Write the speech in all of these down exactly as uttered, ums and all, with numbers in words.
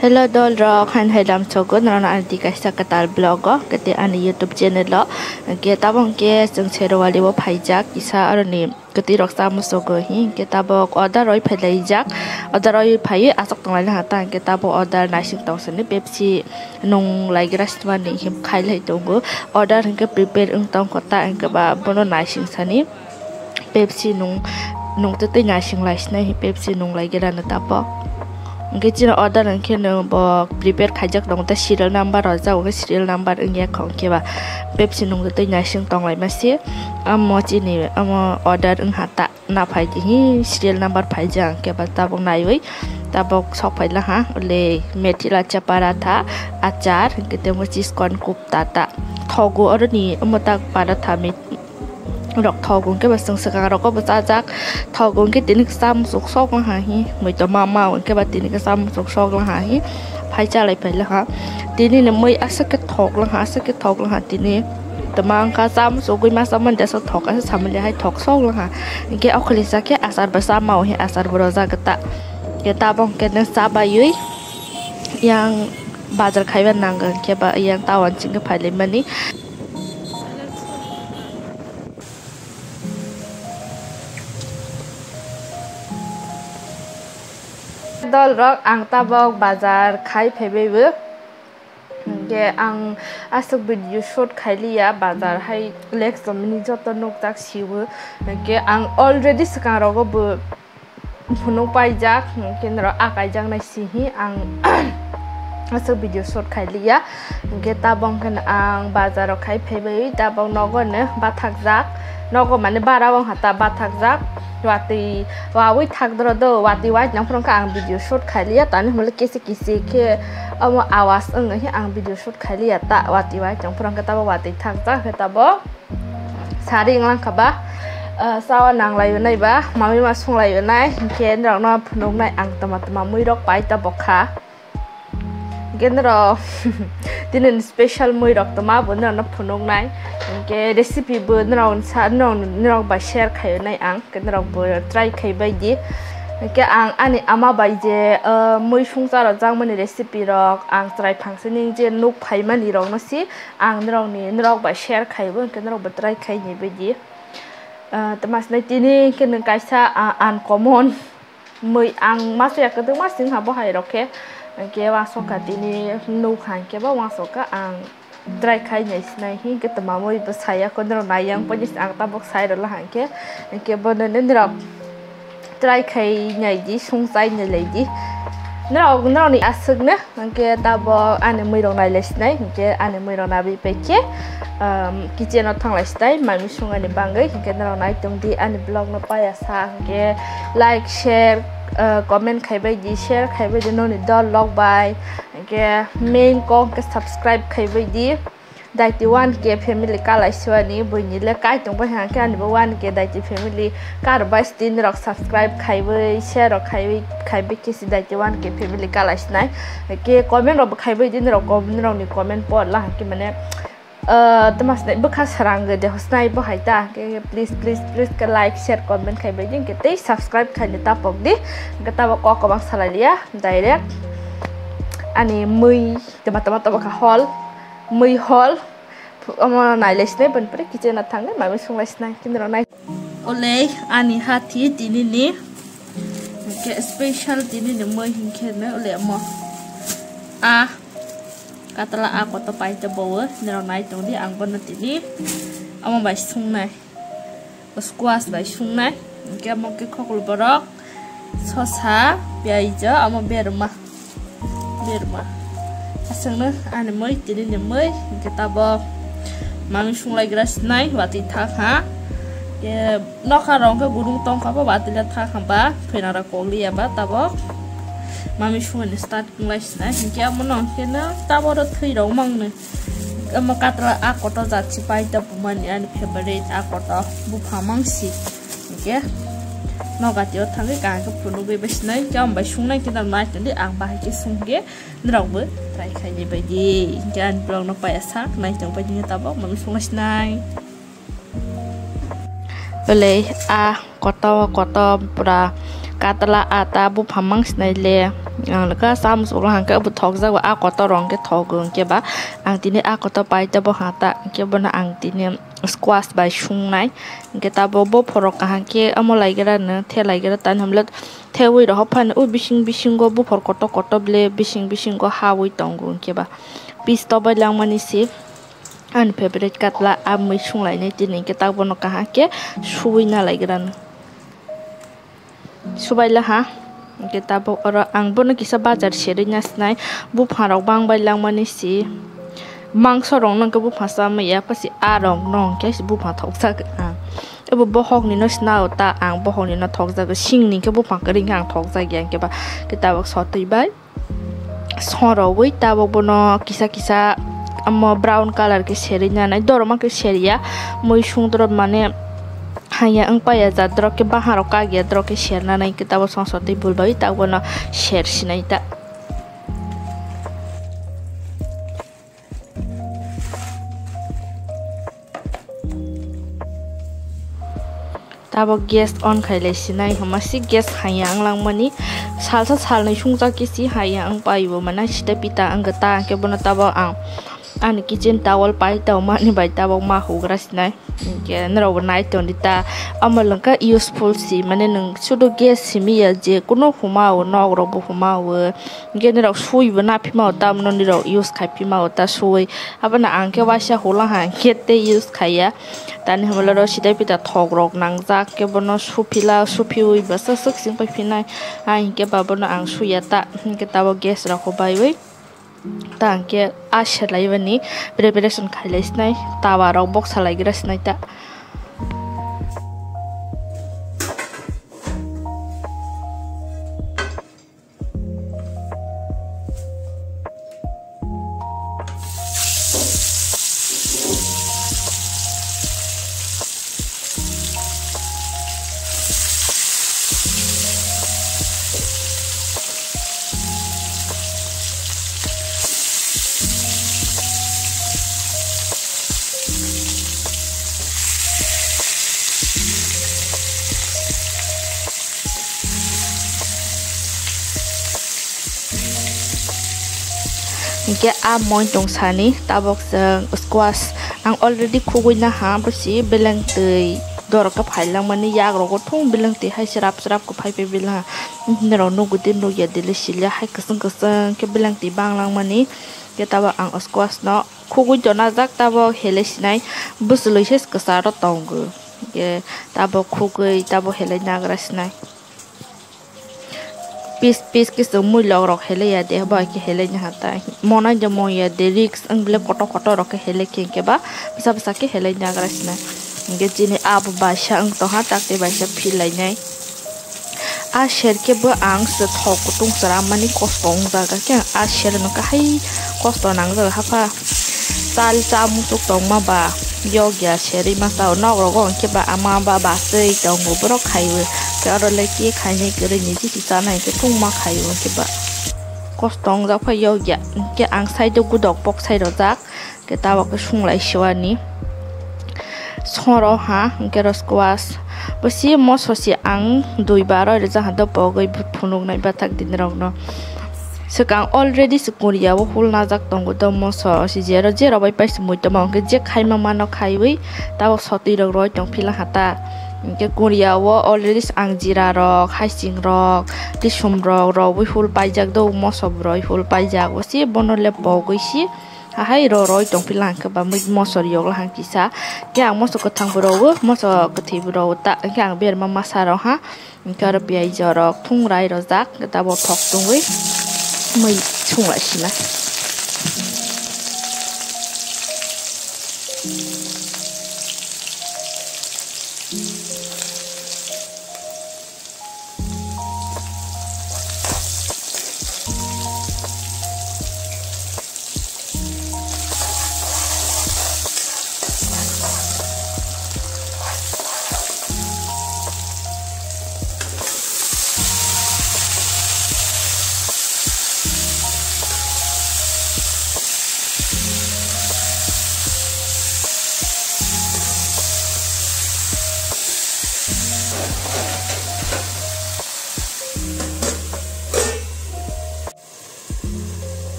Hello dol rok, hain hai lam sogo, norok ani kaisa kwtal vlog o, kete ani YouTube channel o. Hwnkhe tabok hwnkhe chwng Serowali o phaijak, kisa aroni kwtwi rok chamo sogo hi, hwnkhe tabok order roi phailaijak, order roi phaiwi aswk tonglai laha ta, hwnkhe tabok order naising tong sani Pepsi nung laigra sitmani him khailai tongo, order hwnkhe prepare wng tong kho ta, hwnkhe ba bono naising sani. Pepsi nung, nung tei tei naising lai sinai hi Pepsi nung lai gera no tapo. Hwnkhe chini order hwnkhe no bo prepare khaijak tongo tei serial number rojak, hwnkhe serial number wngya kho hwnkhe ba Pepsi nung tei tei naising tong lai masi. Amo chini amo order wngha ta na phai di hi serial number phaijak hwnkhe ba tabok naiwi tabok sok phai laha le methi lacha paratha achar hwnkhe tei mo chiskon kup ta ta thogo oroni omo ta paratha met rok thok hwnkhe ba chwng swkang rogo bo chajak thok hwnkhe tini kisa muchuk sok wngha hi muitu ma ma hwnkhe ba tini kisa muchuk sok wngha hi phai chalai phai laha tini ni mui aswk khe thok laha aswk khe thok laha tini twma wngkha cha muchugwi masa mani jesa thok aswk samani hai thok sok laha hwnkhe okholi cha khe achar bo cha ma o hi achar bo rojak ta hwnkhe tabok hwnkhe nw cha baiwi yang bazar khaiba nang hwnkhe ba yang town chikhe phailaimani. Dol rok ang tabok bazar khai phaibai bo. Hwnkhe ang aswk video shoot khailiya bazar hai lek chomini joto nukjak siwo. Hwnkhe ang already swkang rogo bo phunuk paijak, hwnkhe norok a kaijaknai si hi ang aswk video shoot khailiya. Hwnkhe tabok hwnkhe ang bazar o khai phaibai tabok nogo no bathakjak, nogo mane bara o hata bathakjak, watwi wawi thakdoro do, watwi wai nang phuru khe ang video shoot khailiya, tani hwnle kisi kisi khe omo awas wngwi ang video shoot khailiya ta watwi wai nang phuru khe tabok watwi thakjak khe tabok. Sari wnglang kha ba, ah, chawa nang lai nai ba, mami ma sung lai nai, hwnkhe norok no phunuk nai ang tama tama mui rok pai ta bokha. Hwnkhe norok tini special mui rok tama bo norok no phunuk nai, hwnkhe recipe bo norok sa, norok, norok bai share khai nai ang, hwnkhe norok bo try khai bai di. Hwnkhe ang ani ama bai je, ah, mui sung cha rok jak mani recipe rok ang chwrai phang sini je nuk phai mani rok no si, ang norokni, norok bai share khaibo, hwnkhe norokbo try khai ni baidi. Ah, tei masnai tini hwnkhe nwng kaisa, ah, uncommon mui ang masa ya kwdwkma sing ha bo hai rok khe. Hwnkhe uansukha tini nukha hwnkhe bo uansukha ang try khai nai sinai hwnkhe twma mui bo saya kho norok nai yang poni ang tabok sai rwla hwnkhe. Hwnkhe bono norok try khai nai di, sung chai nai lai di. Norok, norokni aswkno, hwnkhe tabok ani mui rok nai lai sinai, hwnkhe ani mui rok nabi pai khe, um, kitchen o thang lai sinai, mami sung ani bangwi, hwnkhe norok nai tong di ani vlog no paya sa, hwnkhe like, share, uh, comment khai bai di, share khai bai di, noni dol rok bai, hwnkhe main kok hwnkhe subscribe khai bai di. Daiti one K family kalai siwani buini le kai tong bai hang khe ani bo one K daiti family kar bai stin rok subscribe khaiwi share rok khaiwi khaiwi kisi daiti one K family kalai sinai ke comment rok bo khaiwi din rok comment rok ni comment por la hang khe mane, ah, tama sinai bwkha sarang de hosnai bo hai ta ke please please please ke like share comment khaiwi din ke tei subscribe khaini ta pok di ke ta bo kok kobang salai liya direct ani mui tama tama tama kha hol. Mui hol, omo nai lai sinai, bini pore kitchen o thangwi mami sung lai sinai, kini rok nai. Olei ani hathi tini ni, hwnkhe special tini ni mui hwnkhe no olei omo. A, katla a koto pai ta bo o, nini rok nai tong di, ang bono tini omo bai sung nai. Squash bai sungnai, hwnkhe omo khe khoklo borok, sosa, piyaj, omo berma, berma. Aswkno ani mui, tini ni mui, hwnkhe tabok mami sunglai gra sinai, watwi thak ha. Khe nokha rok khe gurung tongkha bo, watwi le thak ha ba, phinang rok kok liya ba tabok mami sungni start wnglai sinai, hwnkhe omo no hwnkhe no tabok rok thwi rok mangno. Omo katla a kotor jat si pai ta bumani ani favorite a kotor buphang mangsi. Hwnkhe nokati o thangwi kaham khe phunugwi bai sinai, hwnkhe omo bai sungnai khe nang nai tongdi, ang bahai khe sung khe norok bo try khainai bai di. Hwnkhe ani vlog no paiya sak nai tong bai di, hwnkhe tabok mami sunglai sinai. Belai a kotor kotor pura katla a ta buphang mangsinai le. Ang leka samus ulo hangke abo thokjago, a kotor rok hwnkhe thogo, hwnkhe ba ang tini a kotor paita bo hata, hwnkhe bono ang tini squash bai sungnai. Hwnkhe tabok bophor rok kaham khe omo laigra no, the laigra tani hamle thewi rok phano o bising bisingo bophor kotor kotor ble bising bisingo hawi tongo, hwnkhe ba piece tobai langmani se ani favorite katla a mui sunglainai tini, hwnkhe tabok bono kaham khe suwi na laigra no. Subaila ha. Hwnkhe tabok oro ang bono kisa bajar serwi na sinai. Buphang rok bang bai langmani si. Mangso rok no hwnkhe buphang chamwi ya, pasi a rok no hwnkhe buphang thokjak ang. Abo bohok ni no sina o ta, ang bohok ni no thokjak, sing ni hwnkhe buphang kwrwi hwnkhe ang thokjak ya, hwnkhe ba khe tabok sotwi bai. Sorowi tabok bono kisa kisa omo brown colour khe serwi nanai, doroma khe seriya, mui sung dorop mane haya wng paya jat dorok khe bahan rok kagya dorok khe ser nanai, khe tabok songsa tei bul bai tabok bono ser sinai ta. Tabok gas on khai lai sinai, homa si gas haya wng langmani, salsa salnwi sungjak khe si haya wng pai bo mana sita pita wng ta, hwnkhe bono tabok ang ani kitchen towel pai tongmani bai tabok ma hugra sinai, hwnkhe norok bo nai tongdi ta, omo lwng kha useful si, mane nwng sudu gas simi ya, je kunu huma o, nok rok bo huma o, hwnkhe norok sui bo naphima o, tamno norok use khai phima o ta sui, abono ang khe waisa hula ha hwnkhe tei use khaiya. Tani hamle oro sidai pita thok rok nangjak, khe bono suphila, suphiwi bwsa swk sing pai phinai. Ai hinkhe ba bono ang suya ta, hinkhe tabok gas rok baiwi ta hinkhe a serlai bani preparation khailai sinai, tawa rok boksa laigra sinai ta. Hinkhe a moi tong sani tabok chwng squash ang already khugui naha, bwsi beleng twi dorok khe phai langmani, yak rogo thung beleng twi hai srap srap khe phai phai beleng ha. Norok nugui de nugya dili sili hai kwchwng kwchwng khe beleng twi bang langmani. Khe tabok ang squash no khugui tona jak, tabok helai sinai bwswlwi se kwcharo tongo. Khe tabok khugui tabok helai nagra sinai. Piece piece khe chwng mui lok rok helai ya de, bo hai khe helai naha ta. Monai de mon ya de, risk wng bile kotor kotor rok khe helai khe, hinkhe ba bwsa bwsa khe helai nagra sinai. Hinkhe chini abo baisa wng tongha, tak tei baisa phil lainai. A ser khe bo ang se thok kutung chwrammani kosto wng jaga khe, a ser no kahai kosto nang jaga hapha. Chal cha muchuk tongma ba yokya serwi masa o, nok rogo hinkhe ba ama ba bachwi tongo borok khaiwi, khe oro le khe khainai kwrwi ni chisi chanai khe thungma khaiwi hinkhe ba kosto wngjak phai yokya. Hinkhe ang side o gudok pok sai rojak, khe tabok khe sunglai siwani soro ha hinkhe ro squash bo si moso si ang dui bar oi rwjak ha, dopogwi phunuknai bathak dinirokno. Swkang already se Korea o hul najak tongo do moso, si jero jero bai paisa mui tongma hwnkhe je khaima mano khaiwi tabok sotwi rok roi tong phila ha ta. Hwnkhe Korea o already ang jira rok, haising rok, tisum rok rowui hul paijak do, moso bo roi hul paijak, o si bono le pogwi si ahai ro roi tong phila hwnkhe ba mui moso riyok la hang kisa. Khe ang moso kwthang bo rowo, moso kwthwi bo rowo ta, hwnkhe ang berma masa rok ha. Hwnkhe oro piyaj rok thung rai rojak, tabok thok tungwi mui sung lai sina.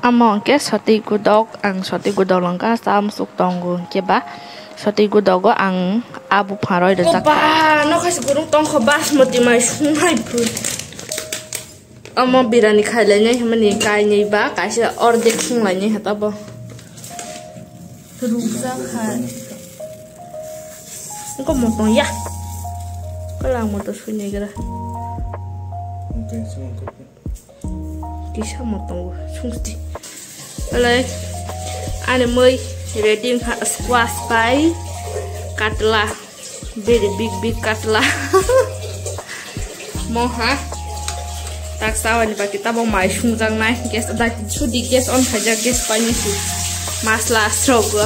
Amo hwnkhe sotwi gudok, ang sotwi gudok langkha, sa musuk tongo hwnkhe ba sotwi gudogo ang abu pharoi rijak. Ba, no khaisa gurung tongkho basmati mai sungnai phu. Amo birani khailainai hwnmani kainwi ba kaisa ordek sunglainai hata bo. Rukjak hai. Engko motong ya. Kala ang motong sui naigra. Kisa motong sungsti. Alai ani mui ready wngkha squash bai katla. Very big big katla. Moha. Tak sawani baki tabo mai sungjaknai. Gas da sudi gas on khaijak gas paini si. Masla srogo.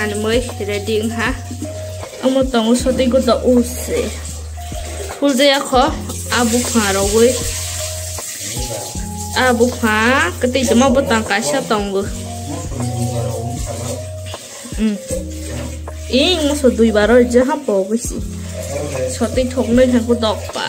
Ani mui ready wngha. Omo tongo sotwi gudo use. Fuljaya kho, a bupha rogwi. A bupha kwtwi tongma bwtang kaisa tongo. Mm. Ing muso dui baro je ha pogwi si. Sotwi thoknwi ha gudok pa.